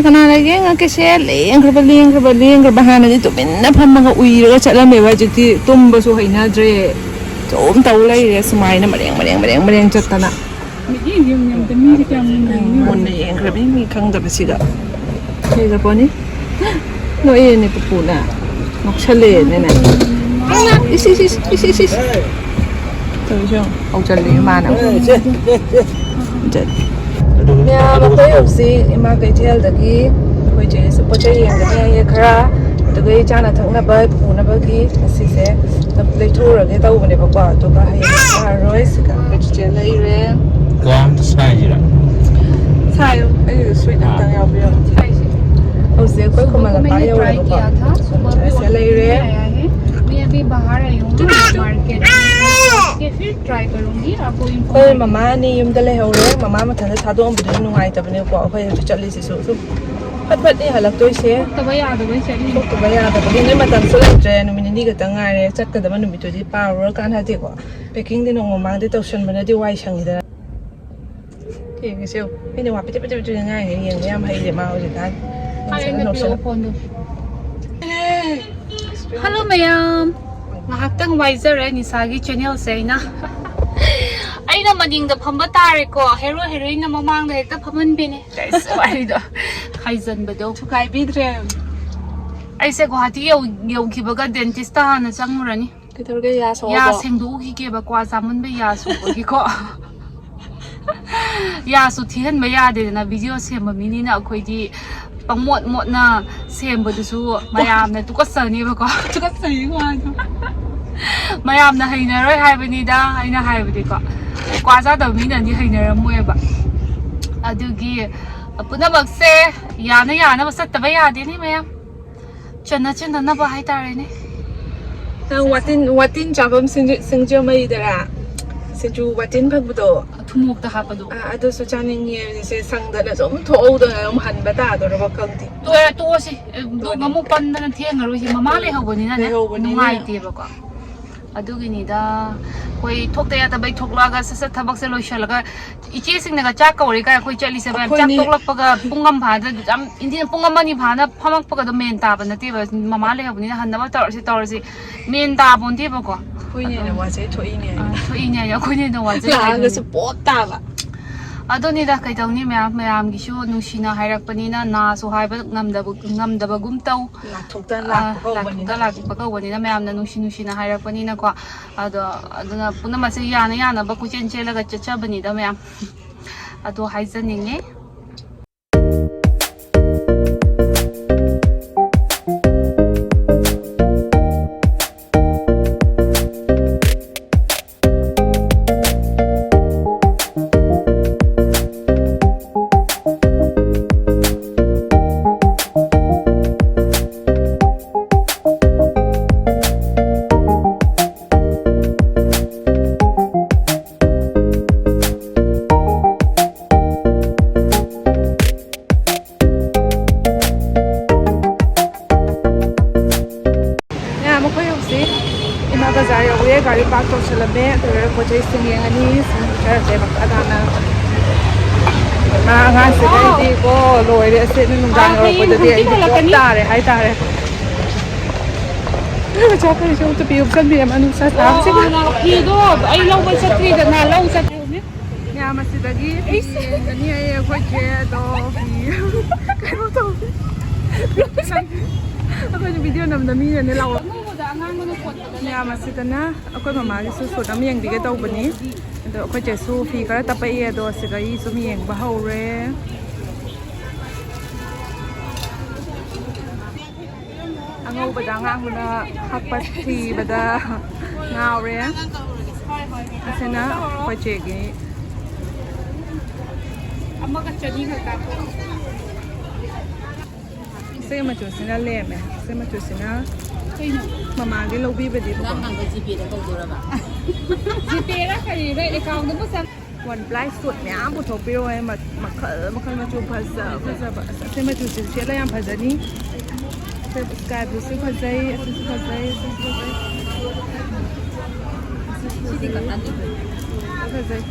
ꯀꯅꯥ ꯂꯩꯒꯦ? ꯉꯛꯀꯦꯁꯦ ꯂꯦꯡꯈ꯭ꯔꯕ, ꯂꯦꯡꯈ꯭ꯔꯕ, ꯂꯦꯡꯈ꯭ꯔꯕ꯫ ꯍꯥꯟꯅꯗꯤ ꯇꯨꯃꯤꯟꯅ ꯐꯝꯃꯒ ꯎꯏꯔꯒ ꯆꯠꯂꯝꯃꯦꯕ, ꯍꯧꯖꯤꯛꯇꯤ ꯇꯨꯝꯕꯁꯨ ꯍꯩꯅꯗ꯭ꯔꯦ꯫ ꯁꯨꯝ ꯇꯧ ꯂꯩꯔꯦ ꯁꯨꯃꯥꯏꯅ, ꯃꯔꯦꯡ, ꯃꯔꯦꯡ, ꯃꯔꯦꯡ, ꯃꯔꯦꯡ ꯆꯠꯇꯅ꯫ ꯃꯤꯠꯌꯦꯡ ꯌꯦꯡ ꯌꯦꯡꯗ ꯃꯤꯁꯦ ꯀꯌꯥꯝ ꯌꯦꯡꯅꯤꯡꯉꯤ? ꯃꯨꯟꯅ ꯌꯦꯡꯈ꯭ꯔꯕꯅꯤ ꯃꯤ ꯈꯪꯗꯕꯁꯤꯗ꯫ ꯂꯩꯔꯕꯣꯅꯤ? ꯅꯣꯛꯏꯅꯦ ꯄꯨꯄꯨꯅ꯫ ꯅꯣꯛꯁꯜꯂꯦꯅꯦ꯫ ꯏꯁ, ꯏꯁ, ꯏꯁ, ꯏꯁ, ꯏꯁ, ꯏꯁ꯫ ꯇꯧꯔꯤꯁꯦ ꯌꯦꯡꯉꯣ꯫ ꯍꯧꯖꯜꯂꯦ ꯃꯥꯅ꯫ ꯃꯌꯥꯝ, ꯑꯩꯈꯣꯏ ꯍꯧꯖꯤꯛ ꯏꯃꯥ ꯀꯩꯊꯦꯜꯗꯒꯤ ꯑꯩꯈꯣꯏ ꯆꯦꯁꯨ ꯄꯣꯠ ꯆꯩ ꯌꯦꯡꯒꯅꯤ ꯍꯥꯏꯌꯦ ꯈꯔ, ꯑꯗꯨꯒ ꯑꯩ ꯆꯥꯅ ꯊꯛꯅꯕ ꯄꯨꯅꯕꯒꯤ ꯉꯁꯤꯁꯦ ꯂꯩꯊꯣꯛꯎꯔꯒꯦ ꯇꯧꯕꯅꯦꯕꯀꯣ, ꯑꯗꯨꯒ ꯍꯌꯦꯡ ꯆꯥꯔꯔꯣꯏ꯫ ꯁꯤꯒ ꯑꯩꯈꯣꯏ ꯆꯤꯆꯦ ꯂꯩꯔꯦ꯫ ꯀ꯭ꯔꯥꯝꯇ ꯁꯥꯏꯁꯤꯔꯥ? ꯁꯥꯏꯌꯨ, ꯑꯩꯒꯤꯁꯨ ꯁ꯭ꯋꯤꯠ ꯑꯝꯇꯪ ꯌꯥꯎꯕꯤꯔꯝꯃꯣ꯫ ꯍꯧꯖꯤꯛ ꯑꯩꯈꯣꯏ ꯈꯨꯃꯟ ꯂꯝꯄꯥꯛ ꯌꯧꯔꯦꯕꯀꯣ꯫ ꯁꯤꯗ ꯂꯩꯔꯦ꯫ मैं अभी बाहर आई हूँ मार्केट में, फिर ट्राई करूंगी आपको। ꯑꯩꯈꯣꯏ ꯃꯃꯥ ꯑꯅꯤ ꯌꯨꯝꯗ ꯂꯩꯍꯧꯔꯦ꯫ ꯃꯃꯥ ꯃꯊꯟꯇ ꯊꯥꯗꯣꯛꯑꯝꯕꯗꯨꯁꯨ ꯅꯨꯡꯉꯥꯏꯇꯕꯅꯦꯀꯣ, ꯑꯩꯈꯣꯏ ꯍꯧꯖꯤꯛ ꯆꯠꯂꯤꯁꯤꯁꯨ ꯁꯨꯝ ꯐꯠ ꯐꯠꯅꯦ ꯍꯜꯂꯛꯇꯣꯏꯁꯦ꯫ ꯊꯣꯛꯇꯕ ꯌꯥꯗꯕꯩ ꯆꯠꯂꯤ꯫ ꯊꯣꯛꯇꯕ ꯌꯥꯗꯕꯒꯤ ꯅꯣꯏ ꯃꯇꯝꯁꯨ ꯂꯩꯇ꯭ꯔꯦ, ꯅꯨꯃꯤꯠ ꯅꯤꯅꯤ ꯈꯛꯇꯪ ꯉꯥꯏꯔꯦ꯫ ꯆꯠꯀꯗꯕ ꯅꯨꯃꯤꯠꯇꯨꯗꯤ ꯄꯥꯔꯨꯔ ꯀꯥꯟꯅꯗꯦꯀꯣ꯫ ꯄꯦꯀꯤꯡꯗꯤ ꯅꯣꯡꯃ ꯃꯃꯥꯡꯗꯩ ꯇꯧꯁꯟꯕꯅꯗꯤ ꯋꯥꯏ ꯁꯪꯉꯤꯗꯅ꯫ ꯌꯦꯡꯉꯁꯦ ꯌꯦꯡꯉꯣ꯫ ꯑꯩꯅ ꯋꯥ ꯄꯤꯇꯤ ꯄꯤꯇꯤ ꯄꯤꯇꯤ ꯉꯥꯡꯉꯦ, ꯌꯦꯡꯕ ꯌꯥꯝ ꯍꯩꯔꯦ ꯃꯥ ꯍꯧꯖꯤꯛꯀꯥꯟ꯫ ꯍꯥꯏ, ꯑꯩꯅ ꯅꯣꯛꯁꯜꯂꯣ꯫ ꯄꯤꯔꯛꯑꯣ ꯐꯣꯟꯗꯣ꯫ ꯍꯜꯂꯣ ꯃꯌꯥꯝ, ꯉꯥꯏꯍꯥꯛꯇꯪ ꯋꯥꯏꯖꯔꯦ ꯅꯤꯁꯥꯒꯤ ꯆꯦꯅꯦꯜꯁꯦ ꯑꯩꯅ꯫ ꯑꯩꯅ ꯃꯅꯤꯡꯗ ꯐꯝꯕ ꯇꯥꯔꯦꯀꯣ, ꯍꯦꯔꯣ ꯍꯦꯔꯣꯏꯟꯅ ꯃꯃꯥꯡꯗ ꯍꯦꯛꯇ ꯐꯝꯍꯟꯕꯤꯅꯦ꯫ ꯒꯥꯏꯁ, ꯋꯥꯔꯤꯗꯣ ꯍꯥꯏꯖꯟꯕꯗꯣ꯫ ꯊꯨꯒꯥꯏꯕꯤꯗ꯭ꯔꯦ꯫ ꯑꯩꯁꯦ ꯒꯨꯋꯥꯍꯥꯇꯤ ꯌꯧ-, ꯌꯧꯈꯤꯕꯒ ꯗꯦꯟꯇꯤꯁꯇ ꯍꯥꯟꯅ ꯆꯪꯉꯨꯔꯅꯤ꯫ ꯀꯩꯗꯧꯔꯒꯦ, ꯌꯥ ꯁꯣꯛꯑꯕꯣ? ꯌꯥ ꯁꯦꯡꯗꯣꯛꯎꯈꯤꯒꯦꯕ, ꯀ꯭ꯋꯥ ꯆꯥꯃꯟꯕꯩ ꯌꯥ ꯁꯣꯛꯄꯒꯤꯀꯣ꯫ ꯌꯥꯁꯨ ꯊꯤꯍꯟꯕ ꯌꯥꯗꯦꯗꯅ, ꯚꯤꯗꯤꯑꯣ ꯁꯦꯝꯕ ꯃꯤꯅꯤꯅ ꯑꯩꯈꯣꯏꯗꯤ ꯄꯪꯃꯣꯠ ꯃꯣꯠꯅ ꯁꯦꯝꯕꯗꯨꯁꯨ ꯃꯌꯥꯝꯅ ꯇꯨꯀꯠꯆꯅꯦꯕꯀꯣ꯫ ꯇꯨꯀꯠꯆꯩꯀꯣ ꯑꯗꯣ꯫ ꯃꯌꯥꯝꯅ ꯍꯩꯅꯔꯣꯏ ꯍꯥꯏꯕꯅꯤꯗ, ꯑꯩꯅ ꯍꯥꯏꯕꯗꯤꯀꯣ꯫ ꯀ꯭ꯋꯥ ꯆꯥꯗꯕ ꯃꯤꯅꯗꯤ ꯍꯩꯅꯔꯝꯃꯣꯏꯕ꯫ ꯑꯗꯨꯒꯤ ꯄꯨꯝꯅꯃꯛꯁꯦ ꯌꯥꯅ ꯌꯥꯅꯕ ꯆꯠꯇꯕ ꯌꯥꯗꯦꯅꯦ ꯃꯌꯥꯝ꯫ ꯆꯟꯅ ꯆꯟꯅꯅꯕ ꯍꯥꯏꯇꯥꯔꯦꯅꯦ꯫ ꯅꯪ ꯋꯥꯇꯤꯟ, ꯋꯥꯇꯤꯟ ꯆꯥꯐꯝ ꯁꯤꯡꯖ-, ꯁꯤꯡꯖꯃꯩꯗꯔꯥ? ꯁꯤꯡꯖꯨ ꯋꯥꯇꯤꯟ ꯐꯪꯕꯗꯣ꯫ ꯊꯨꯝꯃꯣꯛꯇ ꯍꯥꯞꯄꯗꯣ꯫ ꯑ, ꯑꯗꯨꯁꯨ ꯆꯥꯅꯤꯡꯉꯦ꯫ ꯍꯧꯖꯤꯛꯁꯦ ꯁꯪꯗꯅ ꯁꯨꯝ ꯊꯣꯛꯍꯧꯗꯅ ꯑꯗꯨꯝ ꯍꯟꯕ ꯇꯥꯗꯣꯔꯕ ꯈꯪꯗꯦ꯫ ꯇꯣꯛꯑꯦ, ꯇꯣꯛꯑꯁꯤ꯫ ꯑꯦ, ꯇꯣꯛꯑꯅꯤ꯫ ꯑꯃꯨꯛ ꯄꯟꯗꯅ ꯊꯦꯡꯉꯔꯣꯏꯁꯤ꯫ ꯃꯃꯥ ꯂꯩꯍꯧꯕꯅꯤꯅꯅꯦ꯫ ꯂꯩꯍꯧꯕꯅꯤꯅ꯫ ꯅꯨꯡꯉꯥꯏꯇꯦꯕꯀꯣ꯫ ꯑꯗꯨꯒꯤꯅꯤꯗ, ꯑꯩꯈꯣꯏ ꯊꯣꯛꯇ ꯌꯥꯗꯕꯩ ꯊꯣꯛꯂꯛꯑꯒ ꯁꯠ ꯁꯠ ꯊꯕꯛꯁꯦ ꯂꯣꯏꯁꯤꯜꯂꯒ, ꯏꯆꯦꯁꯤꯡꯅꯒ ꯆꯥꯛ ꯀꯧꯔꯦ ꯀꯥꯏ ꯑꯩꯈꯣꯏ ꯆꯠꯂꯤꯁꯦ ꯃꯌꯥꯝ꯫ ꯆꯥꯛ ꯑꯩꯈꯣꯏꯅꯤ ꯇꯣꯛꯂꯛꯄꯒ ꯄꯨꯡ ꯑꯃ ꯐꯥꯅ, ꯌꯥꯝ ꯏꯟꯗꯤꯅ ꯄꯨꯡ ꯑꯃ ꯑꯅꯤ ꯐꯥꯅ ꯐꯝꯃꯛꯄꯒꯗꯣ ꯃꯦꯟ ꯇꯥꯕ ꯅꯠꯇꯦꯕ꯫ ꯃꯃꯥ ꯂꯩꯍꯧꯕꯅꯤꯅ ꯍꯟꯅꯕ ꯇꯧꯔꯁꯤ ꯇꯧꯔꯁꯤ ꯃꯦꯟ ꯇꯥꯕꯣꯟꯗꯦꯕꯀꯣ꯫ ꯑꯩꯈꯣꯏꯅꯤꯅ ꯑꯗꯨꯝ ꯋꯥꯖꯩ ꯊꯣꯛꯏꯅꯦ꯫ ꯑꯥ, ꯊꯣꯛꯏꯅꯦ ꯍꯥꯏꯅ ꯑꯩꯈꯣꯏꯅ ꯍꯦꯟꯅ ꯋꯥꯖꯩ ꯂꯥꯛꯑꯒꯁꯨ ꯍꯥꯏꯗꯨꯅꯤ꯫ ꯄꯣꯞ ꯇꯥꯕ꯫ ꯑꯗꯨꯅꯤꯗ, ꯀꯩꯗꯧꯅꯤ, ꯃꯌꯥꯝ ꯃꯌꯥꯝꯒꯤꯁꯨ ꯅꯨꯡꯁꯤꯅ ꯍꯥꯏꯔꯛꯄꯅꯤꯅ ꯅꯥꯁꯨ ꯍꯥꯏꯕ ꯉꯝꯗꯕ, ꯉꯝꯗꯕꯒꯨꯝ ꯇꯧ꯫ ꯂꯥꯛꯊꯣꯛꯇ ꯑꯥ, ꯂꯥꯛꯄ ꯂꯥꯛꯊꯣꯛꯇ ꯀꯧꯕꯅꯤꯅ꯫ ꯂꯥꯛꯄ ꯀꯧꯕꯅꯤꯅ ꯃꯌꯥꯝꯅ ꯅꯨꯡꯁꯤ ꯅꯨꯡꯁꯤꯅ ꯍꯥꯏꯔꯛꯄꯅꯤꯅꯀꯣ꯫ ꯑꯗꯣ, ꯑꯗꯨꯅ ꯄꯨꯝꯅꯃꯛꯁꯦ ꯌꯥꯅ ꯌꯥꯅꯕ ꯀꯣꯏꯆꯦꯟ ꯆꯦꯜꯂꯒ ꯆꯠꯆꯕꯅꯤꯗ ꯃꯌꯥꯝ꯫ ꯑꯗꯣ ꯍꯥꯏꯖꯅꯤꯡꯉꯤ꯫ ꯃꯌꯥꯝ, ꯑꯩꯈꯣꯏ ꯍꯧꯖꯤꯛ ꯏꯃꯥ ꯕꯖꯥꯔ ꯌꯧꯔꯦ꯫ ꯒꯥꯔꯤ ꯄꯥꯔꯛ ꯇꯧꯁꯜꯂꯝꯃꯦ꯫ ꯑꯗꯨꯒ ꯄꯣꯠ ꯆꯩꯁꯤꯡ ꯌꯦꯡꯉꯅꯤ꯫ ꯁꯨꯝ ꯈꯔ ꯂꯩꯔꯛ ꯑꯗꯥꯅ꯫ ꯃꯥ ꯑꯉꯥꯡꯁꯤꯗꯩꯗꯤꯀꯣ ꯂꯣꯏꯔꯦ꯫ ꯑꯁꯤ ꯅꯨꯡꯗꯥꯡ ꯌꯧꯔꯛꯄꯗꯗꯤ ꯑꯩꯗꯤ ꯄꯣꯞ ꯇꯥꯔꯦ ꯍꯥꯏꯇꯥꯔꯦ꯫ ꯆꯥꯛꯈꯩꯁꯨ ꯑꯝꯇ ꯄꯤꯌꯨ, ꯆꯟꯕꯤꯔꯝꯃꯣ, ꯅꯨꯡꯁꯥ ꯁꯥꯕꯁꯤꯗ꯫ ꯑꯣ, ꯐꯤꯗꯣ ꯑꯩ ꯂꯧꯕ ꯆꯠꯇ꯭ꯔꯤꯗꯅ, ꯂꯧ ꯆꯠꯇ꯭ꯔꯤꯕꯅꯤ꯫ ꯃꯌꯥꯝ ꯑꯁꯤꯗꯒꯤ ꯐꯤ ꯌꯦꯡꯒꯅꯤ ꯑꯩ, ꯑꯩꯈꯣꯏ ꯆꯦ ꯑꯗꯣ ꯐꯤ ꯀꯩꯅꯣ ꯇꯧꯕꯤ꯫ ꯑꯩꯈꯣꯏꯅ ꯚꯤꯗꯤꯑꯣ ꯅꯝꯕꯗ ꯃꯤꯅꯅꯦ ꯂꯥꯎꯔꯛ-, ꯑꯉꯧꯕꯗ ꯑꯉꯥꯡꯕꯅ ꯀꯣꯠꯄꯗ ꯃꯌꯥꯝ ꯑꯁꯤꯗꯅ ꯑꯩꯈꯣꯏ ꯃꯃꯥꯒꯤꯁꯨ ꯁꯨꯠ ꯑꯃ ꯌꯦꯡꯕꯤꯒꯦ ꯇꯧꯕꯅꯤ꯫ ꯑꯗꯣ ꯑꯩꯈꯣꯏ ꯆꯦꯁꯨ ꯐꯤ ꯈꯔ ꯇꯞꯄꯛꯏ, ꯑꯗꯣ ꯑꯁꯤꯗ ꯑꯩ ꯁꯨꯝ ꯌꯦꯡꯕ ꯍꯧꯔꯦ꯫ ꯑꯉꯧꯕꯗ ꯑꯉꯥꯡꯕꯅ ꯍꯛꯄ ꯊꯤꯕꯗ ꯉꯥꯎꯔꯦ꯫ ꯑꯁꯤꯅ ꯑꯩꯈꯣꯏ ꯆꯦꯒꯤ꯫ ꯑꯃꯒ ꯆꯅꯤ ꯈꯛ ꯀꯥꯞꯄꯣ꯫ ꯁꯤ ꯃꯆꯨꯁꯤꯅ ꯂꯦꯝꯃꯦ꯫ ꯁꯤ ꯃꯆꯨꯁꯤꯅ ꯀꯩꯅꯣ? ꯃꯃꯥꯒꯤ ꯂꯧꯕꯤꯕꯅꯦꯕꯀꯣ꯫ ꯅꯪ ꯍꯪꯕ ꯖꯤꯄꯦꯗ ꯇꯧꯗꯣꯔꯕ? ꯖꯤꯄꯦꯔ ꯀꯔꯤꯔ ꯑꯦꯀꯥꯎꯟꯗꯕꯨ ꯆꯪ- ꯋꯥꯟ ꯄ꯭ꯂꯥꯏ ꯁꯨꯠ ꯃꯌꯥꯝ ꯄꯨꯊꯣꯛꯄꯤꯔꯛꯑꯣ꯫ ꯃ-, ꯃꯈꯜ ꯃꯈꯜ ꯃꯆꯨ ꯐꯖ ꯐꯖꯕ꯫ ꯑꯁ, ꯑꯁꯤ ꯃꯆꯨꯁꯤ ꯁꯦꯠꯂ ꯌꯥꯝ ꯐꯖꯅꯤ꯫ ꯑꯁꯤ ꯁ꯭ꯀꯥꯏ ꯕ꯭ꯂꯨꯁꯨ ꯐꯖꯩ, ꯑꯁꯤꯁꯨ ꯐꯖꯩ, ꯑꯁꯤꯁꯨ ꯐꯖꯩ꯫ ꯐꯖꯩ꯫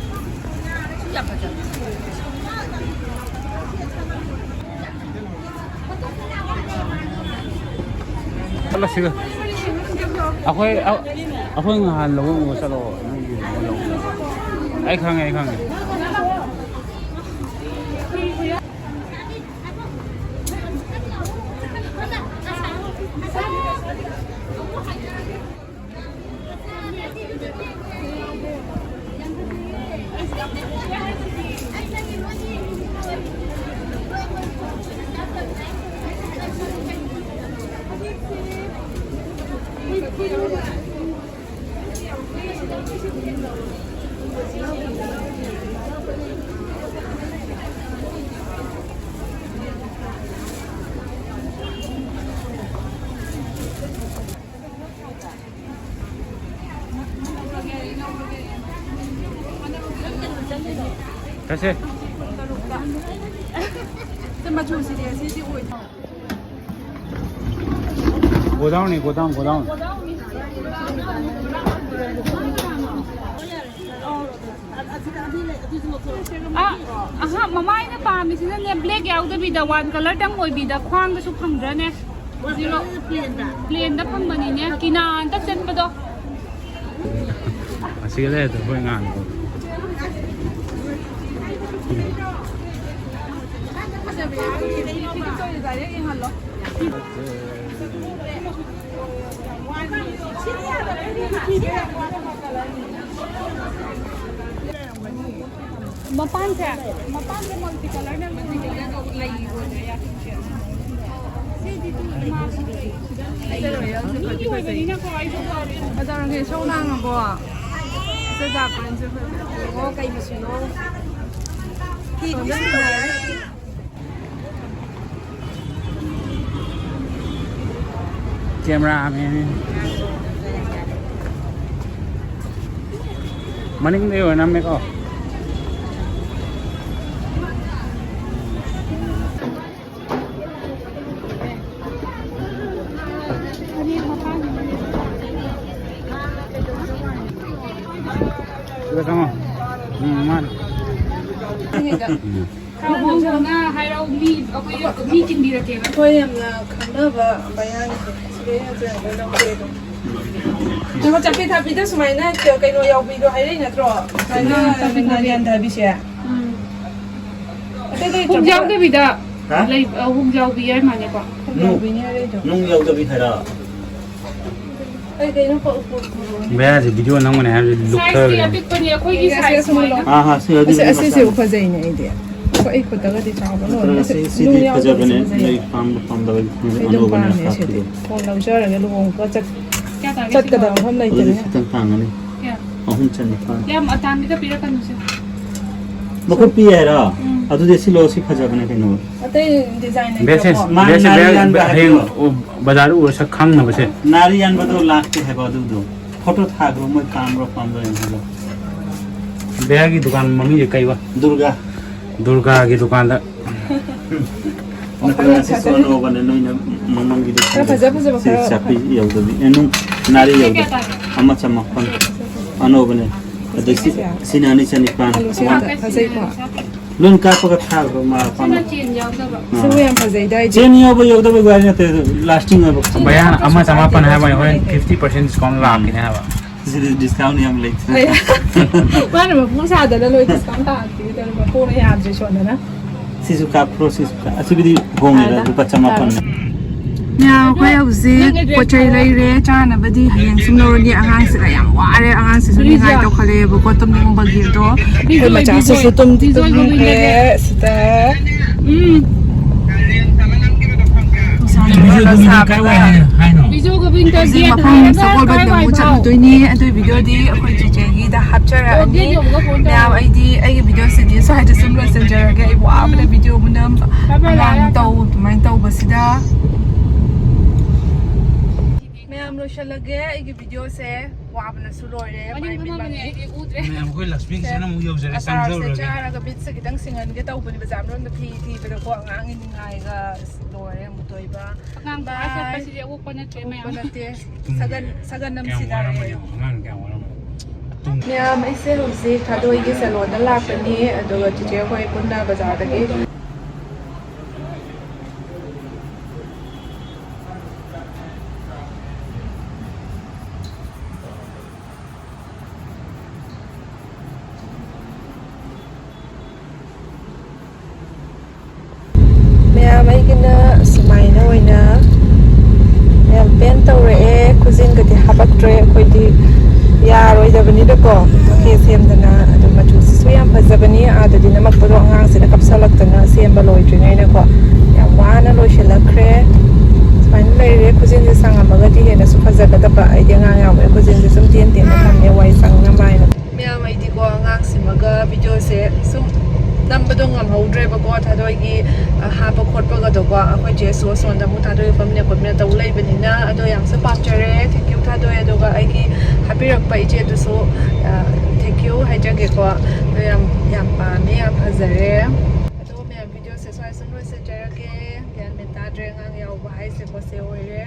ꯆꯠꯂꯁꯤꯗ꯫ ꯑꯩꯈꯣꯏ ꯑꯩꯈꯣꯏ ꯅꯍꯥꯟ ꯂꯧꯔꯝꯃꯒ ꯆꯠꯂꯣ꯫ ꯅꯪꯒꯤ ꯂꯧꯔꯝꯃꯒ꯫ ꯑꯩ ꯈꯪꯉꯦ, ꯑꯩ ꯈꯪꯉꯦ꯫ ꯆꯠꯁꯦ꯫ ꯁꯤ ꯃꯆꯨꯁꯤꯗꯤ ꯑꯁꯤꯗꯤ ꯑꯣꯏ꯫ Go down ꯅꯤ, go down, go down꯫ ꯑ, ꯑꯍ, ꯃꯃꯥꯏꯅ ꯄꯥꯝꯃꯤꯁꯤꯅꯅꯦ, ꯕ꯭ꯂꯦꯛ ꯌꯥꯎꯗꯕꯤꯗ ꯋꯥꯟ ꯀꯂꯔꯗꯪ ꯑꯣꯏꯕꯤꯗ ꯈ꯭ꯋꯥꯡꯗꯁꯨ ꯐꯪꯗ꯭ꯔꯅꯦ? ꯖꯤꯔꯣ꯫ ꯄ꯭ꯂꯦꯟꯗ ꯐꯪꯕꯅꯤꯅꯦ, ꯀꯤꯅꯥ ꯑꯝꯇ ꯆꯠꯄꯗꯣ꯫ ꯑꯁꯤꯒ ꯂꯩꯔꯗꯤ ꯑꯩꯈꯣꯏ ꯉꯥꯡꯕ꯫ ꯃꯄꯥꯟꯁꯦ, ꯃꯄꯥꯟꯁꯦ multi colour ꯅꯦ, multi colour ꯂꯩ ꯑꯣꯏꯅ ꯌꯥꯝ ꯁꯤꯗꯤ ꯇꯨ ꯏꯃꯥ ꯃꯤꯒꯤ ꯑꯣꯏꯕꯅꯤꯅꯀꯣ, ꯑꯩꯁꯨ ꯀꯧꯔꯦ꯫ ꯀꯩꯗꯧꯔꯒꯦ? ꯏꯁꯧ ꯂꯥꯡꯉꯕꯣ? ꯁꯦ ꯖꯥꯄꯥꯟꯁꯦ ꯐꯖꯩ꯫ ꯑꯣ, ꯀꯩ ꯃꯆꯨꯅꯣ? ꯐꯤꯗꯨ ꯁꯤꯟꯅꯔꯦ꯫ Cameraman꯫ ꯃꯅꯤꯡꯗꯩ ꯑꯣꯏꯅ ꯅꯝꯃꯦꯀꯣ꯫ ꯆꯪꯉꯣ꯫ ꯎꯝ, ꯃꯥꯅꯤ꯫ ꯈꯔ ꯍꯣꯡꯅ ꯍꯥꯏꯔꯛꯑꯣ, ꯃꯤ, ꯑꯩꯈꯣꯏ ꯃꯤ ꯆꯤꯟꯕꯤꯔꯛꯀꯦꯕ꯫ ꯑꯩꯈꯣꯏ ꯌꯥꯝꯅ ꯈꯪꯅꯕ ꯕꯌꯥꯅꯤꯁꯦ꯫ ꯁꯤꯗꯩ ꯍꯦꯟꯅ ꯂꯧꯗꯦ ꯑꯗꯨꯝ꯫ ꯀꯩꯅꯣ, ꯆꯥꯄꯤ ꯊꯥꯕꯤꯗ ꯁꯨꯃꯥꯏꯅ ꯀꯩꯅꯣ ꯌꯥꯎꯕꯤꯗꯣ ꯍꯥꯏꯔꯛꯏ ꯅꯠꯇ꯭ꯔꯣ? ꯁꯨꯃꯥꯏꯅ ꯎꯝ, ꯆꯥꯄꯤ ꯊꯥꯕꯤ꯫ ꯅꯥꯔꯤ ꯌꯥꯟꯊꯕꯤꯁꯦ꯫ ꯎꯝ꯫ ꯑꯇꯩ ꯄꯨꯛ ꯂꯩꯇ꯭ꯔꯕꯣ? ꯌꯥꯎꯗꯕꯤꯗ ꯍꯥ? ꯂꯩ, ꯑ, ꯍꯨꯝ ꯌꯥꯎꯕꯤ ꯍꯥꯏ ꯃꯥꯜꯂꯦꯀꯣ꯫ ꯅꯨꯡ, ꯌꯥꯎꯕꯤꯅꯦ ꯍꯥꯏꯔꯛꯏꯗꯣ꯫ ꯅꯨꯡ ꯌꯥꯎꯗꯕꯤ ꯍꯥꯏꯔꯣ? ꯀꯩ ꯀꯩꯅꯣ ꯄ-, ꯎꯄꯨ ꯄꯨꯔꯛꯑꯣꯅꯦ꯫ ꯃꯌꯥꯁꯦ ꯚꯤꯗꯤꯑꯣ ꯅꯝꯒꯅꯤ ꯍꯥꯏꯕꯗꯨ ꯁꯥꯏꯖꯇꯤ ꯂꯨꯞꯊꯈ꯭ꯔꯦ꯫ ꯑꯄꯤꯛꯄꯅꯦ, ꯑꯩꯈꯣꯏꯒꯤ ꯑꯁꯤ ꯁꯥꯏꯖ ꯑꯁꯨꯝꯕ ꯁꯨꯃꯥꯏꯅ꯫ ꯂꯧ-, ꯑꯥ, ꯍꯥ, ꯁꯤ ꯑꯗꯨꯗꯤ ꯑꯁꯤ, ꯑꯁꯤꯁꯦ ꯃꯆꯥꯅꯤ꯫ ꯐꯖꯩꯅꯦ ꯑꯩꯗꯤ꯫ ꯑꯩꯈꯣꯏ, ꯑꯩ ꯈꯨꯠꯇꯒꯗꯤ ꯆꯥꯎꯕ ꯂꯣꯏꯔꯦ꯫ ꯅꯠꯇ꯭ꯔꯒ ꯑꯁꯤ ꯁꯤ, ꯅꯨꯡ ꯁꯤꯗꯤ ꯌꯥꯎꯗꯕꯁꯦ ꯐꯖꯕꯅꯦ, ꯐꯖꯩꯌꯦ꯫ ꯅꯣꯏ ꯄꯥꯝꯕ ꯄꯥꯝꯗꯕ ꯈꯪꯗꯦ, ꯑꯩ ꯑꯗꯨꯝ ꯑꯅꯧꯕꯅꯦ ꯄꯥꯝꯃꯦ ꯁꯤꯗꯤ꯫ ꯍꯥꯞꯄꯤꯗꯣ꯫ ꯐꯣꯟ ꯂꯧꯖꯔꯒ ꯂꯨꯍꯣꯡꯕꯒ ꯆꯠ-, ꯀꯌꯥ ꯇꯥꯒꯦ ꯁꯤꯕꯣ? ꯆꯠꯀꯗꯕ ꯃꯐꯝ ꯑꯗꯨꯗꯤ ꯂꯩꯇ꯭ꯔꯦ꯫ ꯈꯤꯇꯪ ꯇꯥꯡꯒꯅꯤ꯫ ꯀꯌꯥ? ꯑꯍꯨꯝ ꯆꯅꯤꯄꯥꯟ꯫ ꯌꯥꯝ ꯑꯇꯥꯡꯕꯤꯗ ꯄꯤꯔꯛꯀꯅꯨꯁꯦ꯫ ꯃꯈꯨꯠ ꯄꯤ ꯍꯥꯏꯔꯣ? ꯎꯝ꯫ ꯑꯗꯨꯗꯤ ꯁꯤ ꯂꯧ, ꯁꯤ ꯐꯖꯕꯅꯦ ꯀꯩꯅꯣ꯫ ꯑꯇꯩ ꯗꯤꯖꯥꯏꯟ ꯕꯦꯁꯦ, ꯂꯩꯇ꯭ꯔꯕꯣ? ꯃꯥ ꯕꯦꯁꯦ, ꯅꯥꯔꯤ ꯕꯦ-, ꯌꯥꯟꯕ ꯍꯌꯦꯡ ꯍꯥꯏꯕꯗꯣ꯫ ꯎ-, ꯕꯖꯥꯔꯗ ꯎꯔꯁꯨ ꯈꯪꯅꯕꯁꯦ꯫ ꯅꯥꯔꯤ ꯌꯥꯟꯕꯗꯣ ꯂꯥꯛꯇꯦ ꯍꯥꯏꯕ ꯑꯗꯨꯗꯣ꯫ ꯐꯣꯇꯣ ꯊꯥꯈ꯭ꯔꯣ, ꯃꯣꯏ ꯄꯥꯝꯕ꯭ꯔꯣ ꯄꯥꯝꯗ꯭ꯔꯣ ꯌꯦꯡꯍꯜꯂꯣ꯫ ꯕꯦꯒꯤ ꯗꯨꯀꯥꯟ ꯃꯃꯤꯡꯁꯦ ꯀꯩꯕ? ꯗꯨꯔꯒꯥ꯫ ꯗꯨꯔꯒꯥꯒꯤ ꯗꯨꯀꯥꯟꯗ꯫ ꯅꯠꯇ꯭ꯔꯒ ꯁꯤꯁꯨ ꯑꯅꯧꯕꯅꯦ, ꯅꯣꯏꯅ ꯃꯃꯥꯡꯒꯤꯗꯣ ꯈꯔ ꯐꯖ ꯐꯖꯕ ꯁꯤ ꯈꯔ ꯆꯥꯛꯄꯤ ꯌꯧꯗꯕꯤ, ꯑꯦ, ꯅꯨꯡ ꯅꯥꯔꯤ ꯌꯧꯗꯕꯤ꯫ ꯑꯃ ꯆꯃꯥꯄꯟ꯫ ꯑꯅꯧꯕꯅꯦ꯫ ꯑꯗꯩ ꯁꯤ, ꯁꯤꯅ ꯑꯅꯤ ꯆꯅꯤꯄꯥꯟ꯫ ꯑꯂꯨꯁꯦ ꯐꯖꯩꯀꯣ꯫ ꯂꯣꯏ ꯀꯥꯞꯄꯒ ꯊꯥꯈ꯭ꯔꯣ, ꯃꯥ ꯑꯄꯥꯝꯕ꯫ ꯆꯦꯟ ꯌꯥꯎꯗꯕ꯫ ꯑꯥ꯫ ꯁꯤꯕꯨ ꯌꯥꯝ ꯐꯖꯩꯗ ꯑꯩꯗꯤ꯫ ꯆꯦꯟ ꯌꯥꯎꯕ ꯌꯧꯗꯕ ꯋꯥꯔꯤ ꯅꯠꯇꯦ, ꯑꯗꯨ lasting ꯑꯣꯏꯕ꯫ ꯃꯌꯥꯡ ꯑꯃ ꯆꯃꯥꯄꯟ ꯍꯥꯏꯕ ꯋꯥꯅꯤ, ꯍꯣꯔꯦꯟ fifty percent discount ꯂꯥꯛꯀꯅꯤ ꯍꯥꯏꯕ꯫ ꯁꯤꯗꯤ discount ꯌꯥꯝ ꯂꯩꯇ꯭ꯔꯦ꯫ ꯑꯩ ꯃꯥꯅ ꯃꯄꯨ ꯁꯥꯗꯅ ꯂꯣꯏ discount ꯇꯥꯍꯟꯕꯤꯒꯗꯧꯔꯦ, ꯃꯄꯨꯅ ꯌꯥꯗ꯭ꯔꯦ ꯁꯣꯝꯗꯅ꯫ ꯁꯤꯁꯨ ꯀꯥꯞꯈ꯭ꯔꯣ, ꯁꯤꯁꯨ ꯀꯥꯞ-, ꯑꯁꯤꯕꯨꯗꯤ ꯍꯣꯡꯉꯦꯗ, ꯇꯥꯔꯦ, ꯂꯨꯄꯥ ꯆꯃꯥꯄꯟꯅꯦ꯫ ꯇꯥꯔꯦ꯫ ꯃꯌꯥꯝ, ꯑꯩꯈꯣꯏ ꯍꯧꯖꯤꯛ ꯄꯣꯠ ꯆꯩ ꯂꯩꯔꯦ, ꯆꯥꯅꯕꯗꯤ ꯍꯌꯦꯡ ꯁꯨꯝ ꯂꯧꯔꯅꯤ꯫ ꯑꯉꯥꯡꯁꯤꯒ ꯌꯥꯝ ꯋꯥꯔꯦ, ꯑꯉꯥꯡꯁꯤꯁꯨ ꯅꯤꯡꯉꯥꯏ ꯇꯧꯈꯠꯂꯛꯑꯦꯕꯀꯣ, ꯇꯨꯝꯅꯤꯡꯕꯒꯤ꯫ ꯑꯗꯣ ꯑꯩꯈꯣꯏ ꯃꯆꯥꯁꯤꯁꯨ ꯇꯨꯝꯗꯤ ꯇꯨꯝꯈ꯭ꯔꯦ꯫ ꯁꯤꯗ ꯎꯝ꯫ ꯅꯨꯡꯁꯥ ꯁꯥꯕꯅ ꯍꯧꯖꯤꯛ ꯃꯐꯝ ꯁꯒꯣꯜꯕꯟꯗ ꯑꯃꯨꯛ ꯆꯠꯂꯨꯗꯣꯏꯅꯤ꯫ ꯑꯗꯨꯏ ꯚꯤꯗꯤꯑꯣꯗꯤ ꯑꯩꯈꯣꯏ ꯆꯤꯆꯦꯒꯤꯗ ꯍꯥꯞꯆꯔꯛꯑꯅꯤ꯫ ꯃꯌꯥꯝ, ꯑꯩꯗꯤ ꯑꯩꯒꯤ ꯚꯤꯗꯤꯑꯣꯁꯤꯗꯤ ꯁ꯭ꯋꯥꯏꯗ ꯁꯨꯝ ꯂꯣꯏꯁꯤꯟꯖꯔꯒꯦ꯫ ꯑꯩ ꯋꯥꯕꯅ ꯚꯤꯗꯤꯑꯣ ꯑꯃ ꯅꯝꯕ, ꯑꯉꯥꯡ ꯇꯧ ꯑꯗꯨꯃꯥꯏꯅ ꯇꯧꯕꯁꯤꯗ꯫ ꯃꯌꯥꯝ, ꯂꯣꯏꯁꯤꯜꯂꯒꯦ ꯑꯩꯒꯤ ꯚꯤꯗꯤꯑꯣꯁꯦ꯫ ꯋꯥꯕꯅꯁꯨ ꯂꯣꯏꯔꯦ, ꯃꯥꯏ ꯃꯤꯠ ꯃꯥꯡꯉꯦ꯫ ꯃꯅꯤꯡ ꯐꯝꯃꯕꯅꯦ ꯑꯩꯗꯤ ꯎꯗ꯭ꯔꯦ꯫ ꯃꯌꯥꯝ, ꯑꯩꯈꯣꯏ ꯂꯛꯁꯃꯤꯒꯤꯁꯦ ꯁꯦ, ꯑꯃꯨꯛ ꯌꯧꯖꯔꯦ, ꯑꯆꯥꯔꯁꯦ ꯆꯪꯖꯔꯨꯔꯒꯦ꯫ ꯆꯥꯔꯒ ꯃꯤꯠꯁꯦ ꯈꯤꯇꯪ ꯁꯤꯡꯍꯟꯒꯦ ꯇꯧꯕꯅꯦ, ꯕꯖꯥꯔ ꯃꯅꯨꯡꯗ ꯐꯤ ꯊꯤꯕꯗꯀꯣ꯫ ꯑꯉꯥꯡꯒꯤ ꯅꯤꯡꯉꯥꯏꯒ ꯑꯁ ꯂꯣꯏꯔꯦ ꯑꯃꯨꯛꯇꯣꯏꯕ꯫ ꯑꯉꯥꯡ ꯚꯥꯔꯥ ꯕꯥꯏ꯫ ꯆꯠꯄꯁꯤꯗꯤ ꯑꯋꯣꯛꯄ ꯅꯠꯇ꯭ꯔꯦ, ꯑꯋꯣꯛꯄ ꯃꯌꯥꯝ꯫ ꯅꯠꯇꯦ꯫ ꯇꯨꯝꯃꯦ꯫ ꯁꯒꯟ, ꯁꯒꯟ ꯑꯃ ꯀꯌꯥꯝ ꯁꯤꯗꯔꯦ꯫ ꯋꯥꯔꯝꯃꯅꯤ ꯌꯦꯡꯉꯣ, ꯑꯉꯥꯡ ꯀꯌꯥꯝ ꯋꯥꯔꯝꯃꯅꯤ꯫ ꯃꯌꯥꯝ, ꯑꯩꯁꯦ ꯍꯧꯖꯤꯛ ꯊꯥꯗꯣꯏꯒꯤ ꯁꯦꯂꯣꯟꯗ ꯂꯥꯛꯄꯅꯤ, ꯑꯗꯨꯒ ꯆꯤꯆꯦ ꯑꯩꯈꯣꯏ ꯄꯨꯟꯅ ꯕꯖꯥꯔꯗꯒꯤ꯫ ꯃꯌꯥꯝ, ꯑꯩꯒꯤꯅ ꯁꯨꯃꯥꯏꯅ ꯑꯣꯏꯅ ꯅꯦꯜ ꯄꯦꯟ ꯇꯧꯔꯛꯑꯦ꯫ ꯈꯨꯖꯤꯟꯒꯗꯤ ꯍꯥꯄꯛꯇ꯭ꯔꯦ, ꯑꯩꯈꯣꯏꯗꯤ ꯌꯥꯔꯣꯏꯗꯕꯅꯤꯅꯀꯣ꯫ ꯀꯦ ꯁꯦꯝꯗꯅ ꯑꯗꯨꯝ ꯃꯆꯨꯁꯤꯁꯨ ꯌꯥꯝ ꯐꯖꯕꯅꯤ꯫ ꯑꯥꯗꯗꯤ ꯅꯝꯃꯛꯄꯗꯣ ꯑꯉꯥꯡꯁꯤꯅ ꯀꯞꯁꯜꯂꯛꯇꯅ ꯁꯦꯝꯕ ꯂꯣꯏꯗ꯭ꯔꯤꯉꯩꯅꯀꯣ꯫ ꯌꯥꯝ ꯋꯥꯅ ꯂꯣꯏꯁꯤꯜꯂꯛꯈ꯭ꯔꯦ꯫ ꯁꯨꯃꯥꯏꯅ ꯂꯩꯔꯦ꯫ ꯈꯨꯖꯤꯟꯁꯦ ꯁꯥꯡꯉꯝꯃꯒꯗꯤ ꯍꯦꯟꯅꯁꯨ ꯐꯖꯒꯗꯕ꯫ ꯑꯩꯗꯤ ꯑꯉꯥꯡ ꯌꯥꯎꯕꯅꯤꯅ ꯈꯨꯖꯤꯟꯁꯦ ꯁꯨꯝ ꯇꯦꯟ ꯇꯦꯟꯅ ꯊꯝꯃꯦ, ꯋꯥꯏ ꯁꯪꯅꯕ ꯍꯥꯏꯅ꯫ ꯃꯌꯥꯝ, ꯑꯩꯗꯤꯀꯣ ꯑꯉꯥꯡꯁꯤꯃꯒ ꯚꯤꯗꯤꯑꯣꯁꯦ ꯁꯨꯝ ꯅꯝꯕꯗꯣ ꯉꯝꯍꯧꯗ꯭ꯔꯦꯕꯀꯣ, ꯊꯥꯗꯣꯏꯒꯤ, ꯑ, ꯍꯥꯞꯄ ꯈꯣꯠꯄꯒꯗꯣꯀꯣ꯫ ꯑꯩꯈꯣꯏ ꯆꯦꯁꯨ ꯑꯁꯣꯝꯗ ꯑꯃꯨꯛ ꯊꯥꯗꯣꯏ ꯐꯝꯃꯤꯟꯅ ꯈꯣꯠꯃꯤꯟꯅ ꯇꯧ ꯂꯩꯕꯅꯤꯅ꯫ ꯑꯗꯣ ꯌꯥꯝꯁꯨ ꯄꯥꯝꯖꯔꯦ꯫ Thank you, ꯊꯥꯗꯣꯏ꯫ ꯑꯗꯨꯒ ꯑꯩꯒꯤ ꯍꯥꯞꯄꯤꯔꯛꯄ ꯏꯆꯦꯗꯨꯁꯨ, ꯑ, thank you ꯍꯥꯏꯖꯒꯦꯀꯣ꯫ ꯑꯗꯣ ꯌꯥꯝ, ꯌꯥꯝ ꯄꯥꯝꯃꯦ, ꯌꯥꯝ ꯐꯖꯔꯦ꯫ ꯑꯗꯣ ꯃꯌꯥꯝ, ꯚꯤꯗꯤꯑꯣꯁꯦ ꯁ꯭ꯋꯥꯏ ꯁꯨꯝ ꯂꯣꯏꯁꯤꯟꯖꯔꯒꯦ꯫ ꯒ꯭ꯌꯥꯟ ꯃꯦꯟ ꯇꯥꯗ꯭ꯔꯦ ꯑꯉꯥꯡ ꯌꯥꯎꯕ ꯍꯥꯏꯁꯦꯀꯣ, ꯁꯦ ꯑꯣꯏꯔꯦ꯫